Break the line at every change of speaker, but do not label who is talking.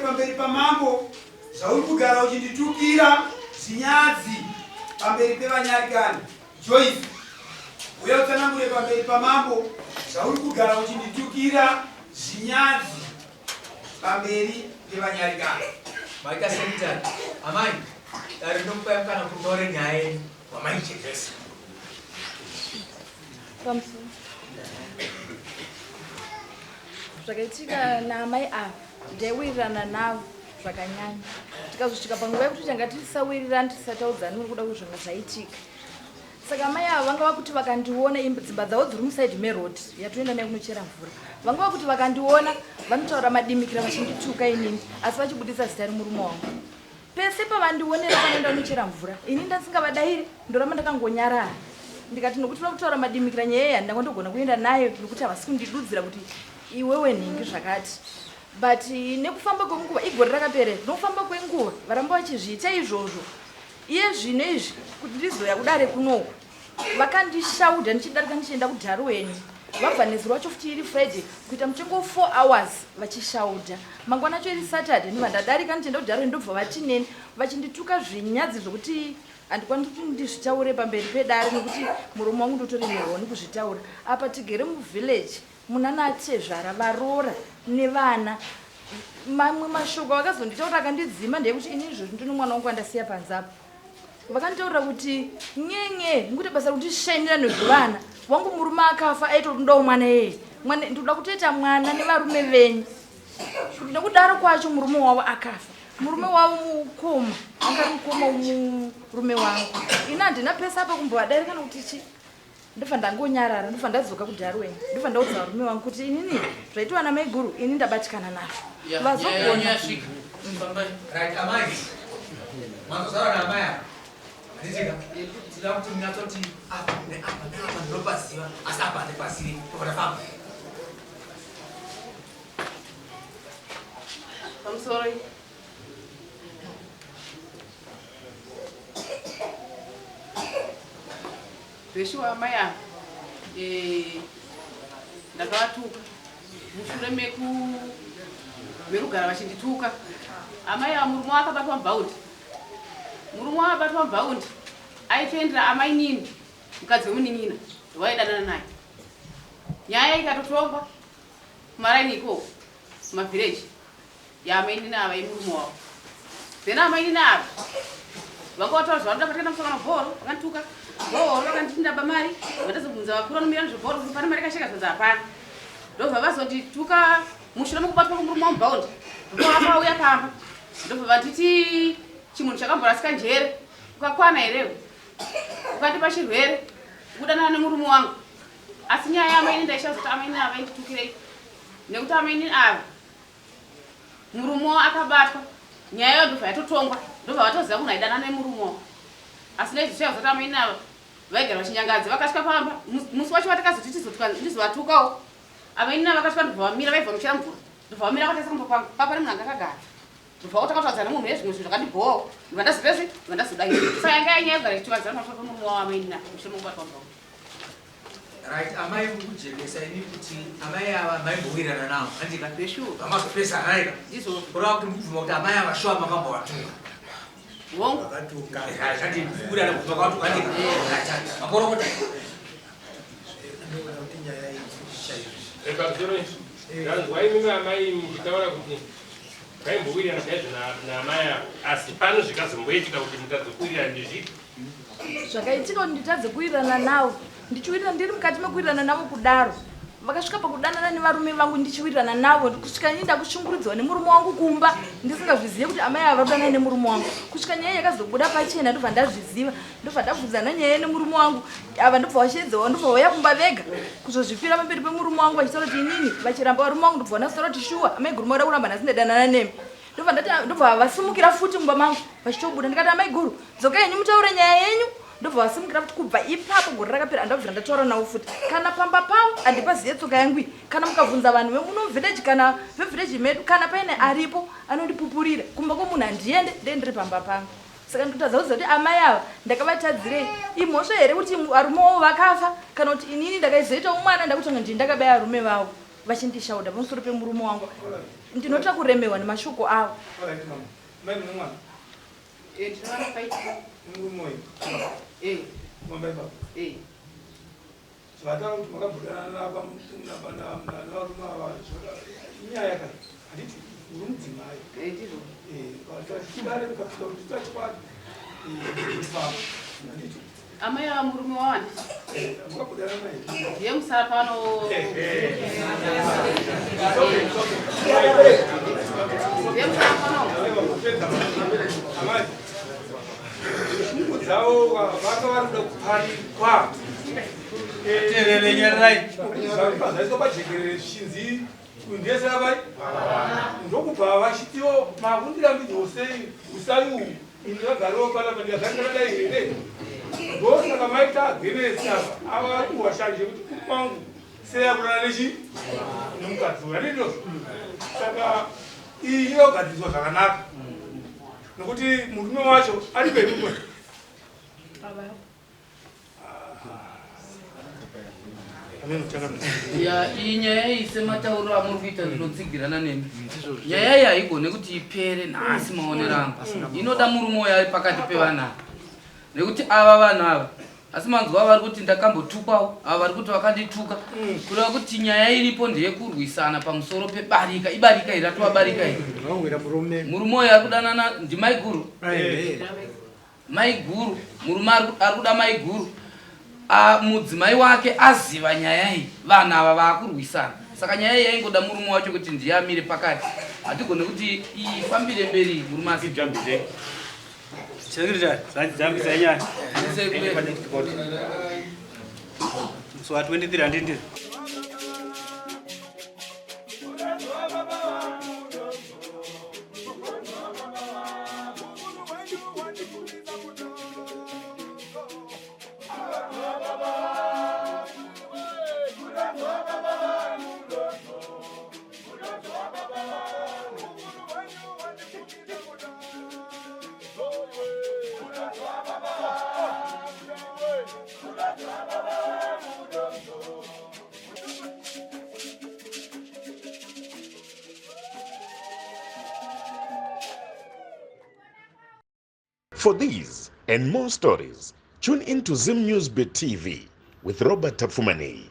pamberi pamambo zvauri kugara uchinditukira zvinyadzi pamberi pevanyarikani. Joyce, uya utsanangure pamberi pamambo zvauri kugara uchinditukira zvinyadzi pamberi pevanyarikani.
Maita secretary. Amai, dare rinokupai mukana kuti mutaure nyaya yenyu wamaichekesa.
Pamusoro. Zvakaitika naamai ava ndaiwirirana navo zvakanyanya tikazosvika panguva yekuti tanga tisawirirani tisataudzani uri kuda kuti zvanga zvaitika saka amai ava vanga vakuti vakandiona dzimba dzavo dziri musaidi meroad yatoenda naye kunochera mvura vanga vakuti vakandiona vanotaura madimikira vachindituka inini asi vachibudisa zita remurume wangu Pese pavandionera panoenda kunochera mvura ini ndasingavadaire ndoramba ndakangonyarara ndikati nokuti vakutaura madimikira nyaya iya ndanga ndogona kuenda nayo nokuti havasi kundidudzira kuti iwewe nhingi zvakati but nekufamba kwenguva igore rakapera nokufamba kwenguva varamba vachizviita izvozvo iye zvino izvi kuti ndizoya kudare kunoku Vakandishaudha ndichidarika ndichienda kuDharuweni vabva nezuro wacho futi iri Friday kuita mutengo 4 hours vachishaudha. Mangwana acho iri Saturday ndobva ndadarika ndichienda kuDharuweni ndobva vati neni vachindituka zvinyadzi zvokuti handikwanisi kuti ndizvitaure pamberi pedare nokuti muromo wangu ndotoremerwa nekuzvitaura. Apa tigere muvillage munana atezvara varoora nevana mamwe mashoko avakazonditaura akandidzima ndeyekuti ini izvozvi ndino mwana wangu wandasiya panze apo Vakanditaurira kuti nyenye nekuti basa rokundishainira nezvevana wangu murume akafa aitodawo mwana yeye mwana ndinoda kutoita mwana nevarume venyu kuti nekudaro kwacho murume wavo akafa murume wavo mukoma anga ari mukoma murume wangu ini handina pesa apa kumbovadarika nokuti chi Ndofa ndangonyarara ndofa ndadzoka kuDarwen ndofa ndaudza varume vangu kuti inini zvaitiwa namaiguru ini ndabatikana nazvo vazogona
Right, amai. Mazozara naamai apa. Handitika. Tinoda kuti munyatsoti apa neapa neapa ndinopaziva asi apa handipazivi. Tobva tafamba.
Pamusoro. Zveshuwa amai ava eh, ndakavatuka mushure meku mekugara vachindituka amai ava murume wake akabatwa mubhaundi murume wake abatwa mubhaundi aitoendera amainini mukadzi wemunin'ina waidanana naye nyaya ikatotongwa kumaraini ikoko kumavhireji yaamainini ava yemurume wavo then amainini ava vanga vataura zvavanoda patakaenda musangano bhoro vakandituka bhoro vakanditi ndaba mari vandazobvunza vakuru vanomira nezvebhoro kuti pane mari yakasheka zvanzi hapana ndobva vazondituka mushure mekubatwa kwemurume wamubhaundi ndobva vakauya pamba ndobva vanditi chimunhu chakamborasika njere ukakwana here ukandipa chirwere kudanana nemurume wangu asi nyaya yaamaini ndaishaza kuti amaini ava vainditukirei nekuti amaini ava Murume wavo akabatwa nyaya yayo ndobva yatotongwa ndobva vatoziva munhu aidanana nemurume wavo asi ndaizvishaya kuti amaini ava vaigara vachinyangadza vakasvika pamba musi wacho vatakazoti ndizovatukawo amaini ava vakasvika ndobva vamira vaibva nochera mvura ndobva vamira vakatarisa kumba kwangu papa nemunhu anga akagara ndobva votanga kutauradzana nemunhu ezvimwe zvinhu zvakandibhowawo ndobva ndazopezvi ndobva ndazodai saka yanga yanyaya yekugara ichitivanzira pamusoro pemurume wavo amaini ava mushure mekubatwa mvura
Right, amai mukujekesa imi kuti amai ava maimbowirirana navo handika vamazopesana ika kureva kuti mukubvuma kuti amai ava shuwa makambovatuka handikuwirirana kuti makavatuka handika makorokota
Ndanzwa imimi amai muchitaura kuti vaimbowirirana chaizvo naamai avo asi pano zvikazomboitika kuti mutadze kuwirirana ndezvipi
Zvakaitika kuti nditadze kuwirirana navo ndichiwirirana ndiri mukati mekuwirirana navo kudaro vakasvika pakudanana nevarume vangu ndichiwirirana navo kusvika ini ndakushungurudzwa nemurume wangu kumba ndisingazvizive kuti amai ava vakudanana nemurume wangu kusvika nyaya yakazobuda pachena ndobva ndazviziva ndobva ndabvunzana nyaya nemurume wangu ava ndobva vashedzewa ndobva vauya kumba vega kuzozvipira pamberi pemurume wangu vachitaura kuti inini vachiramba varume wangu ndobva vanasitaura kuti shuwa amai guru mauda kuramba nhasi ndadanana nemi ndobva ndati ndobva vasimukira futi mumba mangu vachitobuda ndikati amai guru dzokai henyu mutaure nyaya yenyu ndobva vasimukira futi kubva ipapo gore rakapera andabvira ndataura navo futi kana pamba pavo handipaziye tsoka yangu iyi kana mukabvunza vanhu vemuno village kana vevillage medu kana paine aripo anondipupurira kumba kwemunhu handiende ndee ndiri pamba pangu saka ndikutadza kuziva kuti amai ava ndakavatadzirei imhosva here kuti varume wavo vakafa kana kuti inini ndakaizoitawo mwana ndakutanga ndii ndakabaya varume vavo. vachindishauda pamusoro pemurume wangu. Ndinotya kuremerwa nemashoko avo.
Zvataura kuti makabudana navarume ava inyaya ka handiti uri mudzimai chidare mukapika kuti tachikwadi famba handiti
Amai ava murume wavo handiti
makabudana naye
ndiye musara pano ndiye musara pano.
Amai, shungu dzavo vanga vari kuda kuparikwa.
Terere, nyererai.
Zvaiswa pajekerere zvichinzi uyu ndiye saravai ndokubva vachitiwo makundirambidzawo sei usai uhu ini vagariwo panapa ndikazvandakadai here ndosaka maita agenesi apa ava vari kuwashanje kuti kwangu seyakurana nechi nemukadzi uyu handindozvo saka iyi inogadziriswa zvakanaka nokuti murume wacho ari perume.
Ya, iyi nyaya iyi sematauriro amuri kuita ndinotsigirana nemi. Nyaya iyi haigone kuti ipere nhasi maonero angu. Inoda murume uyo ari pakati pevanhu ava. Nekuti ava vanhu ava asi manzwa vari kuti ndakambotukwawo, ava vari kuti vakandituka. Kureva kuti nyaya iripo ndeyekurwisana pamusoro pebarika. Ibarika iri ratova barika iri. Murume uyo ari kudanana ndimaiguru. Maiguru, murume ari kuda maiguru. Mudzimai wake aziva nyaya iyi, vanhu ava vaakurwisana. Saka nyaya iyi yaingoda murume wacho kuti ndiye amire pakati. Hatigone kuti ifambire mberi murume asi.
Secretary, zvandidzambisa nyaya.
Sei
Ende pa next court. Musi wa 23 handindi.
For these and more stories, tune in to Zim News Bit TV with Robert Tapfumaneyi.